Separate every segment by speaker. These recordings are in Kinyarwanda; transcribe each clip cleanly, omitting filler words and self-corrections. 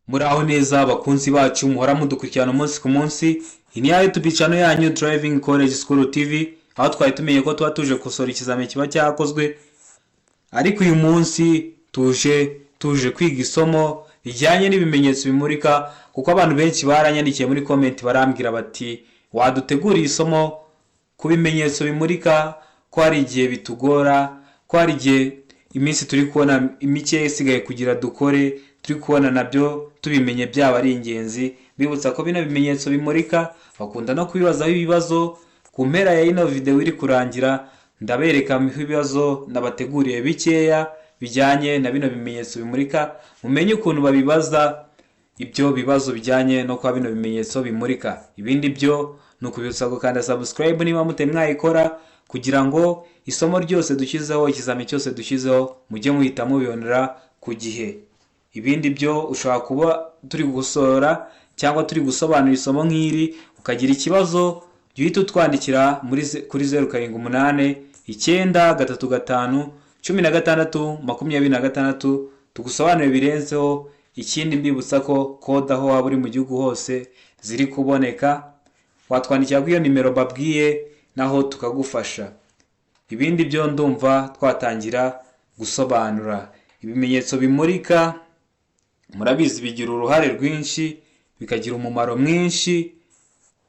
Speaker 1: Muraho neza bakunzi bacu muhora mudukurikirana umunsi ku munsi. Iyi ni ya YouTube channel yanyu Driving College School TV, aho twari tumenye ko tuba tuje gukosora ikizamini kiba cyakozwe, ariko uyu munsi tuje kwiga isomo rijyanye n'ibimenyetso bimurika, kuko abantu benshi baranyandikiye muri comment barambwira bati: "Waduteguriye isomo ku bimenyetso bimurika, ko hari igihe bitugora, ko hari igihe iminsi turi kubona mike isigaye kugira dukore, turi kubona nabyo tubimenye byaba ari ingenzi." Bibutsa ko bino bimenyetso bimurika bakunda no kubibazaho ibibazo. Ku mpera ya ino video iri kurangira, ndabereka ibibazo nabateguriye bikeya bijyanye na bino bimenyetso bimurika, mumenye ukuntu babibaza ibyo bibazo bijyanye no kuba bino bimenyetso bimurika. Ibindi byo ni ukubibutsa gukanda subscribe niba mutari mwayikora, kugira ngo isomo ryose dushyizeho, ikizami cyose dushyizeho, mujye muhita mubibonera ku gihe. Ibindi byo, ushobora kuba turi gukosora cyangwa turi gusobanura isomo nk'iri ukagira ikibazo, jya uhita utwandikira kuri 0789351626, tugusobanurire birenzeho. Ikindi, mbibutsa ko kode aho waba uri mu gihugu hose ziri kuboneka. Watwandikira kuri iyo nimero babwiye, naho tukagufasha. Ibindi byo, ndumva twatangira gusobanura ibimenyetso bimurika. Murabizi, bigira uruhare rwinshi, bikagira umumaro mwinshi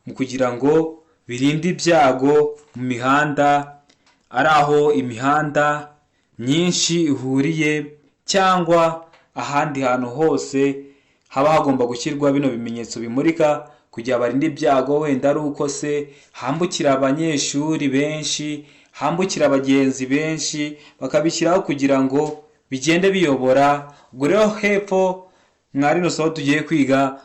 Speaker 1: mu kugira ngo birinde ibyago mu mihanda, ari aho imihanda myinshi ihuriye cyangwa ahandi hantu hose haba hagomba gushyirwa bino bimenyetso bimurika kugira barinde ibyago. Wenda ari uko se hambukira abanyeshuri benshi, hambukira abagenzi benshi, bakabishyiraho kugira ngo bigende biyobora. Ubwo rero hepfo mwa rino somo tugiye kwiga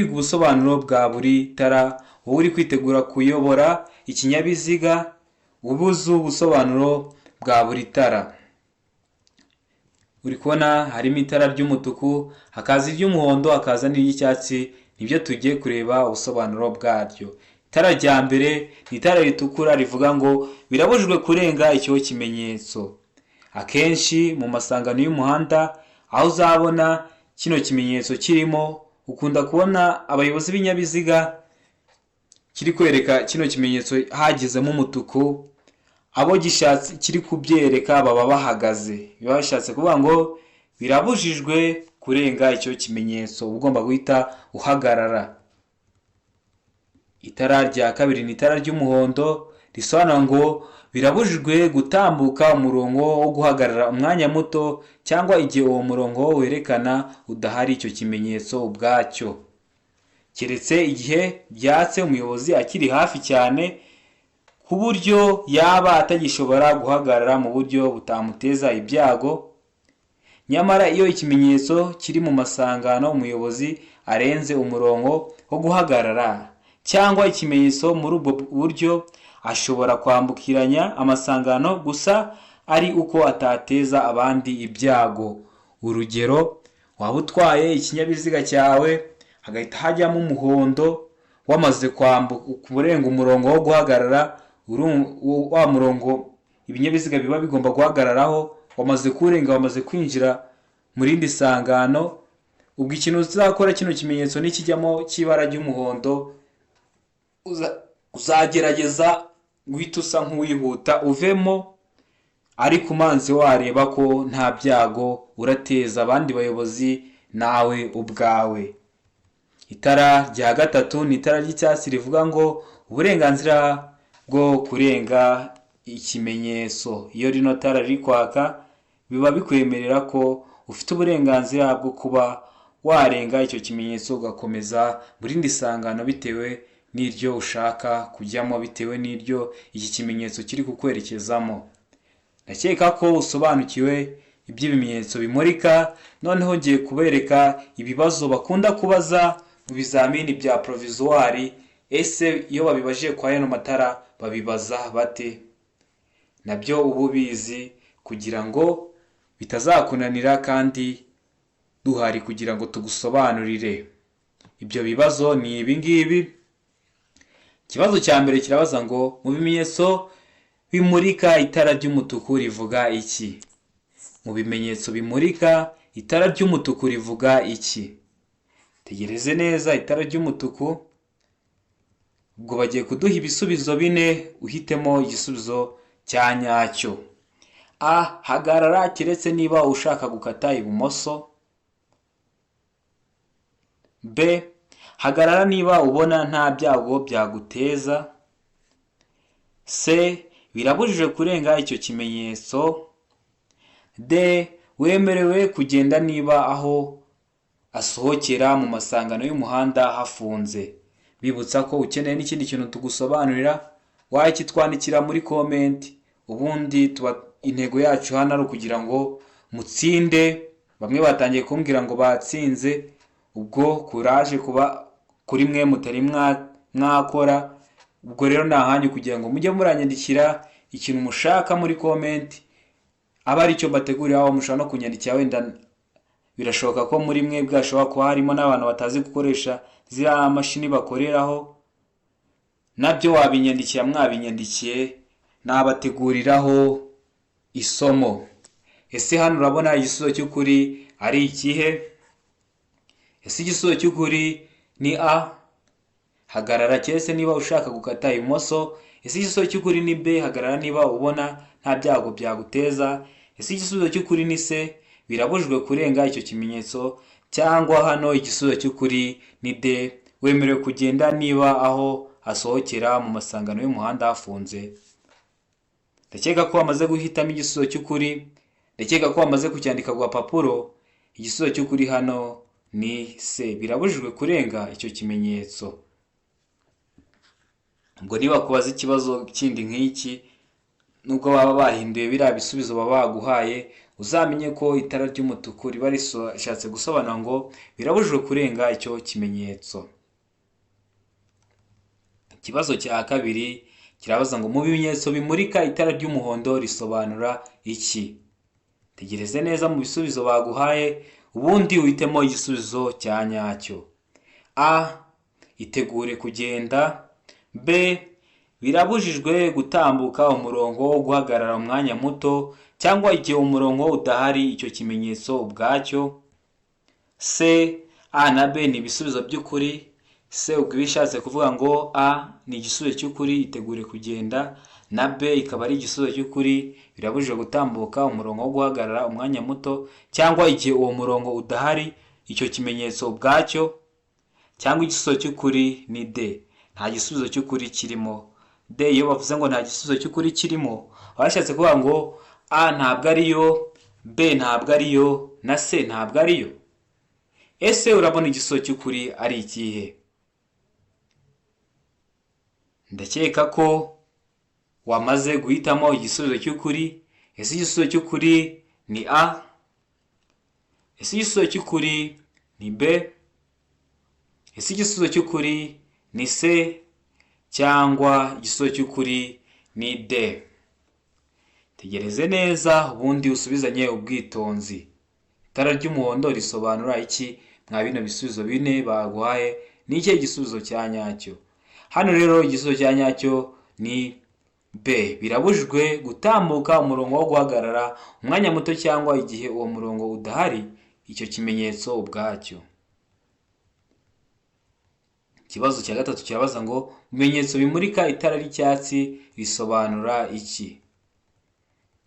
Speaker 1: ubusobanuro bwa buri tara. Wowe uri kwitegura kuyobora ikinyabiziga, uba uzi ubusobanuro bwa buri tara. Uri kubona harimo itara ry'umutuku, hakaza iry'umuhondo, hakaza n'iry'icyatsi. Nibyo tugiye kureba ubusobanuro bwaryo. Itara rya mbere ni itara ritukura, rivuga ngo birabujijwe kurenga icyo kimenyetso. Akenshi mu masangano y'umuhanda, aho uzabona kino kimenyetso kirimo, ukunda kubona abayobozi b'ibinyabiziga kiri kwereka kino kimenyetso hagezemo umutuku, abo gishatse kiri kubyereka baba bahagaze. Biba bishatse kuvuga ngo birabujijwe kurenga icyo kimenyetso, uba ugomba guhita uhagarara. Itara rya kabiri ni itara ry'umuhondo, risobanura ngo birabujijwe gutambuka umurongo wo guhagarara umwanya muto, cyangwa igihe uwo murongo werekana udahari icyo kimenyetso ubwacyo, keretse igihe byatse umuyobozi akiri hafi cyane ku buryo yaba atagishobora guhagarara mu buryo butamuteza ibyago. Nyamara iyo ikimenyetso kiri mu masangano, umuyobozi arenze umurongo wo guhagarara cyangwa ikimenyetso muri ubwo buryo, ashobora kwambukiranya amasangano gusa ari uko atateza abandi ibyago. Urugero, waba utwaye ikinyabiziga cyawe hagahita hajyamo umuhondo, wamaze kurenga umurongo wo guhagarara, wa murongo ibinyabiziga biba bigomba guhagararaho, wamaze kuwurenga, wamaze kwinjira mu rindi sangano. Ubwo ikintu uzakora, kino kimenyetso nikijyamo cy'ibara ry'umuhondo, uzagerageza guhita usa nk'uwihuta uvemo, ariko umanze wareba ko nta byago urateza abandi bayobozi nawe ubwawe. Itara rya gatatu ni itara ry'icyatsi, rivuga ngo uburenganzira bwo kurenga ikimenyetso. Iyo rino tara riri kwaka, biba bikwemerera ko ufite uburenganzira bwo kuba warenga icyo kimenyetso, ugakomeza mu rindi sangano bitewe n'iryo ushaka kujyamo, bitewe n'iryo iki kimenyetso kiri kukwerekezamo. Ndakeka ko usobanukiwe iby'ibimenyetso bimurika. Noneho ngiye kubereka ibibazo bakunda kubaza mu bizamini bya provisoire. Ese iyo babibajije kwa yano matara, babibaza bate? Nabyo uba ubizi kugira ngo bitazakunanira, kandi duhari kugira ngo tugusobanurire. Ibyo bibazo ni ibi ngibi. Ikibazo cya mbere kirabaza ngo: mu bimenyetso bimurika, itara ry'umutuku rivuga iki? Mu bimenyetso bimurika, itara ry'umutuku rivuga iki? Tegereze neza itara ry'umutuku. Ubwo bagiye kuduha ibisubizo bine, uhitemo igisubizo cya nyacyo. A, hagarara keretse niba ushaka gukata ibumoso. B, hagarara niba ubona nta byago byaguteza. C, birabujijwe kurenga icyo kimenyetso. D, wemerewe kugenda niba aho asohokera mu masangano y'umuhanda hafunze. Bibutsa ko ukeneye n'ikindi kintu tugusobanurira wakitwandikira muri comment, ubundi tuba intego yacu hano ari ukugira ngo mutsinde. Bamwe batangiye kumbwira ngo batsinze, ubwo kuraje kuba kuri mwe mutari mwakora. Ubwo rero ni ahanyu kugira ngo mujye muranyandikira ikintu mushaka muri comment, aba aricyo mbategurira. Aho mushobora no kunyandikira, wenda birashoboka ko muri mwebwe hashobora kuba harimo n'abantu batazi gukoresha ziriya mashini bakoreraho, nabyo wabinyandikira. Mwabinyandikiye nabateguriraho isomo. Ese hano urabona igisubizo cy'ukuri ari ikihe? Ese igisubizo cy'ukuri ni A, hagarara keretse niba ushaka gukata ibumoso? Ese igisubizo cy'ukuri ni B, hagarara niba ubona nta byago byaguteza? Ese igisubizo cy'ukuri ni C, birabujijwe kurenga icyo kimenyetso? Cyangwa hano igisubizo cy'ukuri ni D, wemerewe kugenda niba aho hasohokera mu masangano y'umuhanda hafunze? Ndakeka ko wamaze guhitamo igisubizo cy'ukuri, ndakeka ko wamaze kucyandika ku gapapuro. Igisubizo cy'ukuri hano ni C, birabujijwe kurenga icyo kimenyetso. Ubwo niba kubaza ikibazo kindi nk'iki, nubwo baba bahinduye biriya bisubizo baba baguhaye, uzamenye ko itara ry'umutuku riba rishatse gusobanura ngo birabujijwe kurenga icyo kimenyetso. Ikibazo cya kabiri kirabaza ngo mu bimenyetso bimurika itara ry'umuhondo risobanura iki? Tegereze neza mu bisubizo baguhaye, ubundi uhitemo igisubizo cya nyacyo. A, itegure kugenda. B, birabujijwe gutambuka umurongo wo guhagarara umwanya muto cyangwa igihe umurongo udahari icyo kimenyetso ubwacyo. C, A na B ni ibisubizo by'ukuri. C ubwo iba ishatse kuvuga ngo A ni igisubizo cy'ukuri, itegure kugenda, na B ikaba ari igisubizo cy'ukuri, birabujijwe gutambuka umurongo wo guhagarara umwanya muto cyangwa igihe uwo murongo udahari icyo kimenyetso ubwacyo. Cyangwa igisubizo cy'ukuri ni D, nta gisubizo cy'ukuri kirimo. D, iyo bavuze ngo nta gisubizo cy'ukuri kirimo, baba bashatse kuvuga ngo A ntabwo ariyo, B ntabwo ariyo, na C ntabwo ariyo. Ese urabona igisubizo cy'ukuri ari ikihe? Ndakeka ko wamaze guhitamo igisubizo cy'ukuri. Ese igisubizo cy'ukuri ni A? Ese igisubizo cy'ukuri ni B? Ese igisubizo cy'ukuri ni C? Cyangwa igisubizo cy'ukuri ni D? Tegereze neza ubundi usubizanye ubwitonzi. Itara ry'umuhondo risobanura iki? Mwa bino bisubizo bine baguhaye, ni ikihe gisubizo cya nyacyo? Hano rero igisubizo cya nyacyo ni B, birabujijwe gutambuka umurongo wo guhagarara umwanya muto cyangwa igihe uwo murongo udahari icyo kimenyetso ubwacyo. Ikibazo cya gatatu kirabaza ngo ibimenyetso bimurika itara ry'icyatsi risobanura iki?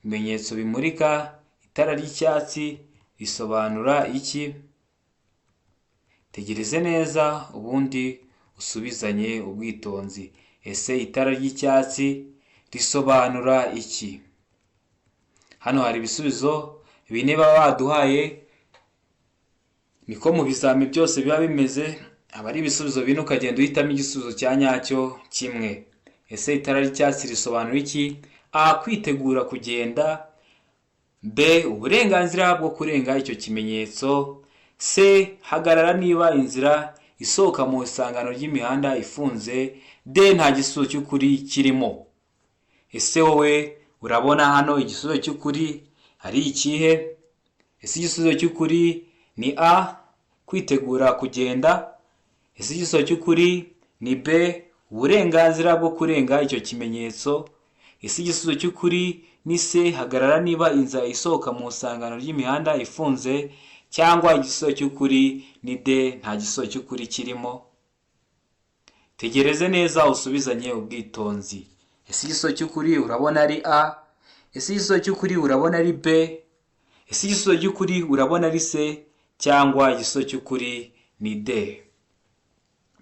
Speaker 1: Ibimenyetso bimurika itara ry'icyatsi risobanura iki? Tegereze neza ubundi usubizanye ubwitonzi. Ese itara ry'icyatsi risobanura iki? Hano hari ibisubizo bine baba baduhaye, niko mu bizami byose biba bimeze, aba ari ibisubizo bine ukagenda uhitamo igisubizo cya nyacyo kimwe. Ese itara ry'icyatsi risobanura iki? A, kwitegura kugenda. B, uburenganzira bwo kurenga icyo kimenyetso. C, hagarara niba inzira isohoka mu isangano ry'imihanda ifunze. D, nta gisubizo cy'ukuri kirimo. Ese wowe urabona hano igisubizo cy'ukuri ari ikihe? Ese igisubizo cy'ukuri ni A, kwitegura kugenda? Ese igisubizo cy'ukuri ni B, uburenganzira bwo kurenga icyo kimenyetso? Ese igisubizo cy'ukuri ni C, hagarara niba inzira isohoka mu isangano ry'imihanda ifunze? cyangwa igisubizo cy'ukuri ni D, nta gisubizo cy'ukuri kirimo? Tegereze neza usubizanye ubwitonzi. Ese igisubizo cy'ukuri urabona ari A? Ese igisubizo cy'ukuri urabona ari B? Ese igisubizo cy'ukuri urabona ari C, cyangwa igisubizo cy'ukuri ni D?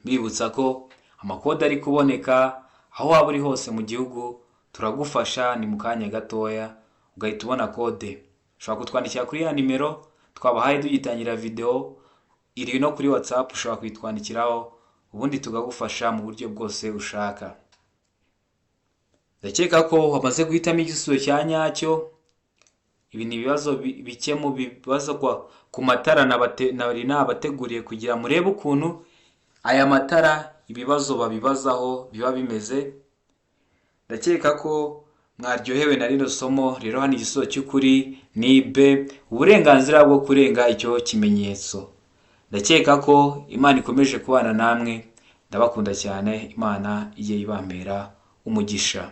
Speaker 1: Mbibutsa ko amakode ari kuboneka aho waba uri hose mu gihugu, turagufasha, ni mu kanya gatoya ugahita ubona kode. Ushobora kutwandikira kuri ya nimero twabahaye tugitangira videwo, iri no kuri WhatsApp, ushobora kuyitwandikiraho ubundi tukagufasha mu buryo bwose ushaka. Ndakeka ko wamaze guhitamo igisubizo cya nyacyo. Ibi ni ibibazo bike mu bibazo ku matara nari nabateguriye kugira murebe ukuntu aya matara ibibazo babibazaho biba bimeze. Ndakeka ko mwaryohewe na rino somo. Rero hano igisubizo cy'ukuri ni B, uburenganzira bwo kurenga icyo kimenyetso. Ndakeka ko Imana ikomeje kubana namwe. Ndabakunda cyane, Imana ijye ibambera umugisha.